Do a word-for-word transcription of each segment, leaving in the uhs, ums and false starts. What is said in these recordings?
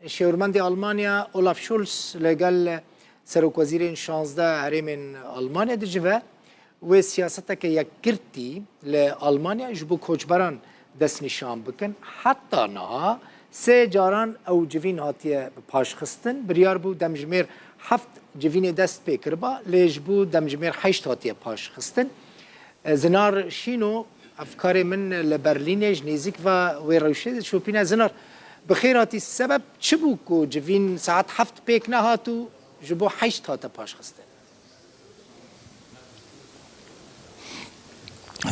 Şêwirmendê Almanya Olaf Scholz li gel serokwezîrên şazdeh herêmên Almanya dicive. Wê siyaseteke yekgirtî li Almanya ji bo koçberan destnîşan bikin. Heta niha sê caran ew civîn hatiye paşxistin. Biryar bû demjimêr heft civînê dest pê kiriba, lê ji bo demjimêr heşt hatiye paşxistin. Zinar Şîno, hevkarê min li Berlînê, ji nêzîk ve wê rewşê dişopîne. Zinar, bi xêr hatî. Sebeb çi bû ku civîn saet heft pêk nehat û ji bo heşt hate paşxistin?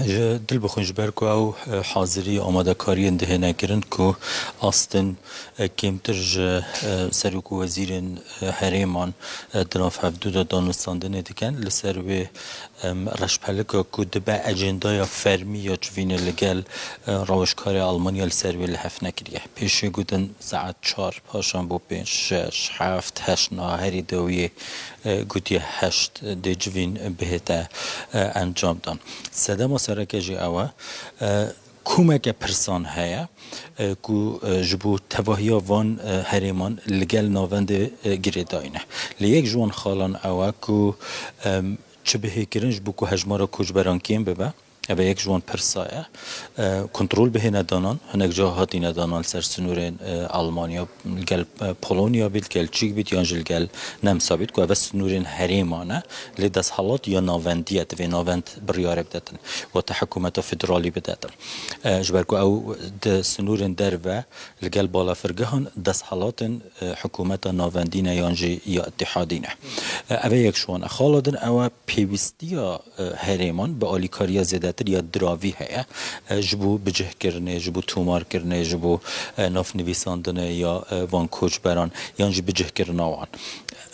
Ji dil bixwin, ji ber ku ew, e, hazirî amadekariyên dihêne kirin ku astin, e, kêmtir ji, e, serok û wezîrên, e, herêman, e, di nav hevdû de danûstandinê dikin, li ser wê, em, reşpelika ku dibe ecendaya fermî ya civînê li gel, e, rewşkarê Almanya li ser wê li hev nekiriye. Pêşî gotin saet çar, paşan bû pênc, şeş, heft, heşt, niha herî dawiyê, e, gotiye heşt dê civîn bihête, e, encamdan. Sedema sereke jî ew e, e, komeke pirsan heye, e, ku, e, ji bo tevahiya van, e, herêman li gel navendê, e, girêdayî ne. Lê yek ji wan xalan ew e ku, em, çi bihê kirin ji bo ku hejmara koçberan kêm bibe? Ev e yek ji wan pirsa ye. E, kontrol bihêne danan, hinek caha hatîne danan li ser sinûrên, e, Almanya, li gel, e, Polonya bît, li gel Çîk bît, yan jî li gel Nemsa bît, ku ev e sinûrên herêman e, lê desthilat ya navendî ye, divê navend biryarê bidetin, wate hikûmeta federalî bidetin. E, ji ber ku ew di sinûrên derve li gel balafirgehan desthilatên, e, hikûmeta navendî ne yan jî ya îtîhadî ne. E, ev e yek ji wan e. Xala din ew e, pêwîstiya, e, herêman bi alîkariya zêdetir ya diravî heye, e, ji bo bicihkirinê, ji bo tomarkirinê, ji bo, e, navnivîsandinê ya, e, van koçberan yan jî bicihkirina wan.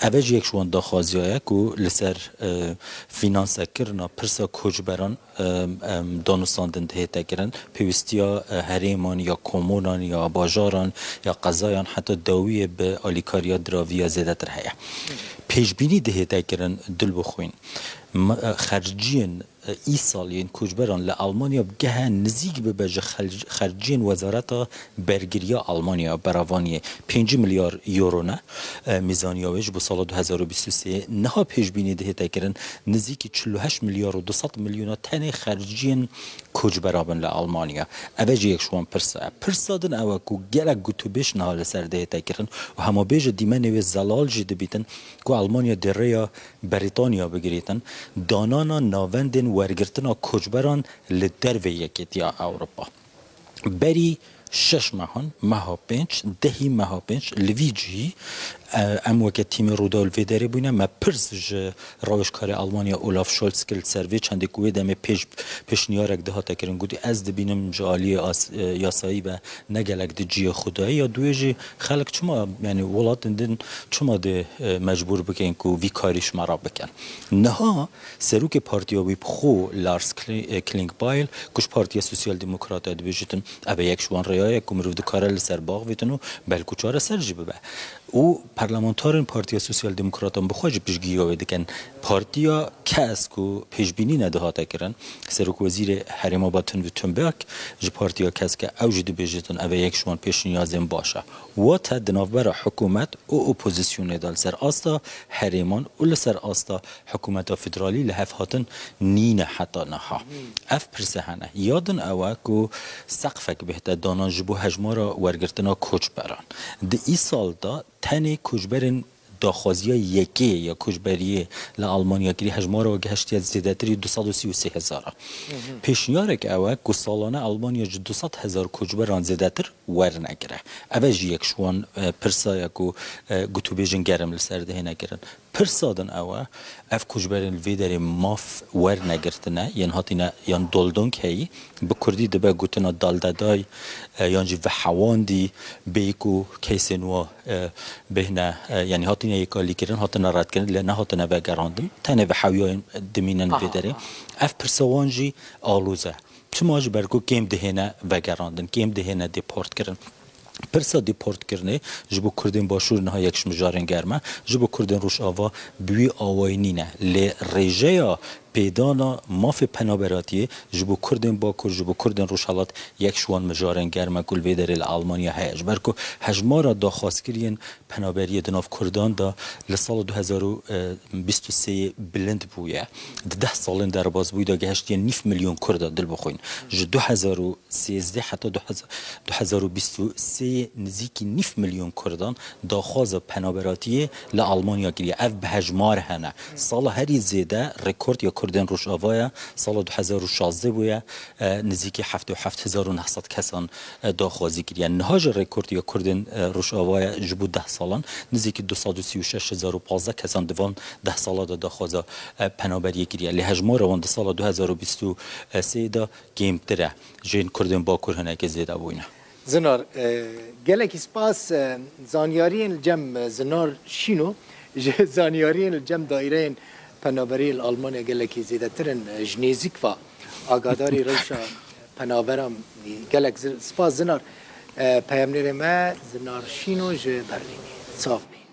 Ev e jî yek ji wan daxwaziya ye ku li ser, e, fînansekirina pirsa koçberan, em, em, danûstandin dihête kirin, pêwîstiya, e, herêman ya komonan ya bajaran ya qezayan heta dawiyê bi alîkariya diravî ya zêdetir heye. Pêşbînî dihête kirin, dil bixwîn. M-, e, xerciyên, e, îsal yên koçberan li Almanya bi gehe nizîk bibe ji xel-, xerciyên Wezareta Bergiriya Almanya, beravaniyê pêncî milyar euro ne, e, mîzaniya wê ji bo sala du hezar û bîst û sê. Niha pêşbînî dihête kirin nizîkî çil û heşt milyar û du sed milyona tenê xerciyên koçbera bin li Almanya. Ev e jî yek ji wan pirsa ye. Pirsa din ew e ku gelek gotûbêj niha li ser dihête kirin û hema bêje dîmenê wê zelal jî dibîtin ku Almanya dê rêya Berîtanya bigirîtin, danana navendên wergirtina koçberan li dervê Yekêtiya Ewropa. Berî şeş mehan, meha pênc, dehî meha pênc, li vî cihî, e, em weke tîmê Rûdaw li vê derê bûyne, me pirs ji rewşkarê Almanya Olaf Scholz kir li ser vê çendê ku wê demê pêş, pêşniyarek dihate kirin, gotî, ez dibînim ji aliyê as-, e, yasayî ve ne gelek di cihê xwe de ye, ya duê jî xelk çima, yanî welatên din çima dê, e, mecbûr bikin ku vî karî ji me re bikin. Niha serokê partiya wî bi xwe Lars Kli-, e, Klingbeil, ku ji Partiya Sosyal Demokrat e, dibêjitin, ev e yek ji wan rêya ye ku mirov dikare li ser baxivîtin û belkû çareser jî bibe. Û parlamentarên Partiya Sosyal Demokratan bi xwe jî piştgiriya wê dikin. Partiya KES ku pêşbînî nedihate kirin, serokwezîrê herêma Baden-Württemberg ji Partiya KES ke ew jî dibêjitin, ev e yek ji wan pêşniyazên baş e. Wate di navbera hikûmet û opozisyonê de li ser asta herêman û li ser asta hikûmeta federalî li hev hatin nîne heta niha. Ev pirse hene. Ya din ew e ku seqfek bihte danan ji bo hejmara wergirtina koçberan. Di îsal de tenê koçberên daxwaziya yekê ya koçberiyê li Almanya kirî, hejmara we gehiştiye zêdetirî du sed û sî û sê hezar a. Pêşniyarek ew e ku salane Almanya ji du sed hezar koçberan zêdetir wernegire. Ev e jî yek ji wan, e, pirsa ye ku, e, gotûbêjên germ li ser dihêne kirin. Pirsa din ew e, ev koçberên li vê derê maf wernegirtine, yên hatine, yan doldung heyî, bi kurdî dibe gotina daldeday, e, yan jî vehewandî, bêyî ku keysên wa, e, bêhne, e, yanî hatine yêkalîkirin, hatine redkirin, lê nehatine vegerandin. Tenê vehewiyayên dimînin vê derê. Ev pirsa wan jî aloz e. Çima? Ji ber ku kêm dihêne vegerandin, kêm dihêne deportkirin. Pirsa deportkirinê ji bo Kurdên Başûr niha yek ji mijarên germ e, ji bo Kurdên Rojava bi wî awayî nîne. Lê rêjeya pêdana mafê penaberatiyê ji bo Kurdên Bakur, ji bo Kurdên Rojhelat yek ji wan mijarên germ e ku li vê derê li Almanya heye. Ji ber ku hejmara daxwazkiriyên penaberiyê di nav Kurdan de li sala du hezar û bîst û sê bilind bûye. Di deh salên derbasbûyî de gehiştiye nîv milyon Kurd e, dil bixwîn. Ji du hezar û sêzdeh heta du hezar, du hezar û bîst û sê nizîkî nîv milyon Kurdan daxwaza penaberatiyê li Almanya kiriye. Ev bi hejmar hene. Sala herî zêde rekord ya Kurdên Rojava ye. Sala du hezar û şazdeh bûye. E, nizîkî heftê û heft hezar û neh sed kesan, e, daxwazî kiriye. Niha jî rekord ya Kurdên, e, Rojava ye ji bo deh salan. Nizîkî du sed û sî û şeş hezar û pazdeh kesan di van deh sala de daxwaza, e, penaberiyê kiriye. Lê hejmara wan di sala du hezar û bîst û sê de kêmtir e. Jên Kurdên Bakur hinekê zêde bûyne. Zinar, e, gelekî spas, e, zanyariyên li cem, e, Zinar Şîno ji zanyariyên li cem daîreyên penaberiyê li Almanya gelekî zêdetir in, e, ji nêzîk ve agadarî rewşa penaberan bî. Gelek zi-, spas Zinar. E, peyamnêrê me Zinar Şîno ji Berlînê. Sax bî.